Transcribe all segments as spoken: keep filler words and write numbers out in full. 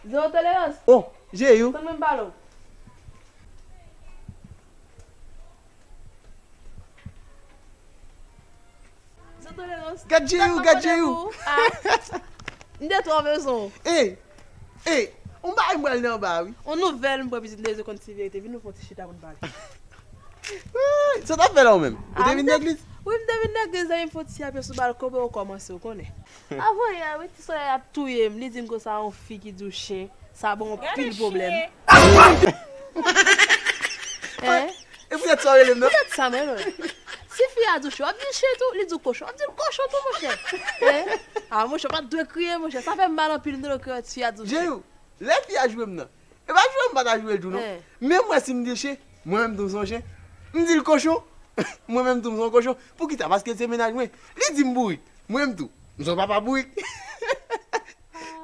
Zewo tolerans. Oh, Jeyou. Tann mwen m pale w. Zewo tolerans. Gad Jeyou, gad Jeyou. Ah. M te twò bezwen w. Ey, ey, on bagay m pral nan anba a wi. On nouvèl m pran pitit m te bezwen konn ti verite. Vin nou fè on ti chita pou n pale. Woy, sa w t ap fè la ou menm? Ou te vin legliz? Wi, m te vin legliz, zanmi m fè on ti apye sou balkon, men ou kòmanse, ou konnen. Avan yè, wi, ti solèy ap touye m. Li di m konsa, on fi ki di w chen, sa ban w anpil pwoblèm. Hein? E poutèt sa w rele m nan? Poutèt sa menm. Si fi a di w chen, w ap di l chen tou, li di w kochon, w ap di l kochon tou, monchè. Hein? Ah, monchè, w pa t dwe kriye, monchè. Sa fè m mal anpil, m tande w kriye, fi a di w chen. Jeyou, lè fi a joure m nan, e pa joure m pa ta joure l tou non. Men mwen si m di l chen, mwen menm tou m se yon chen. M di l kochon, mwen menm tou m se yon kochon. Poukisa? Paske l se mennaj mwen. Li di m bourik, mwen menm tou m se yon papa bourik.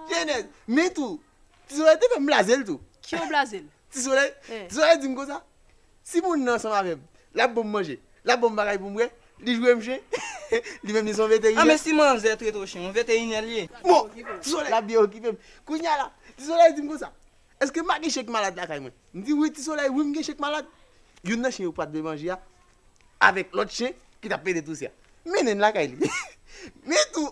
Jenèz, men tou, ti solèy te fè m blaze l tou. Ki w blaze l? Ti solèy, ti solèy di m konsa, si moun nan ansanm avè m, l ap ban m manje, l ap ban m bagay pou m bwè, li joure m chen, li menm li se yon veteryè. Ah, men si manzè trete w chen, yon veteryè l ye. Bon, ti solèy la byen okipe m. Kounye a la, ti solèy di m konsa, èske m pa gen chen k malad lakay mwen? M di wi, ti solèy, wi, m gen chen k malad. Youn nan chen yo pa t vle manje a, avèk lòt chen ki t ap pede touse a. Mennen n lakay li. Men tou,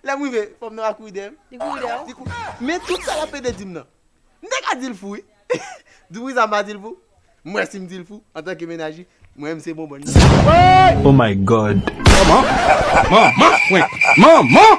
lè m rive, fanm nan pa kouri dèyè m. Li kouri dèyè w? Li kouri. Men tout sa l ap pede di m nan. M te ka di l fou wi. Di w poukisa m pa di l fou? M wè si m di l fou, antanke mennaj li, mwen menm se bonbòn li. Oh my God. Manman, manman, manman.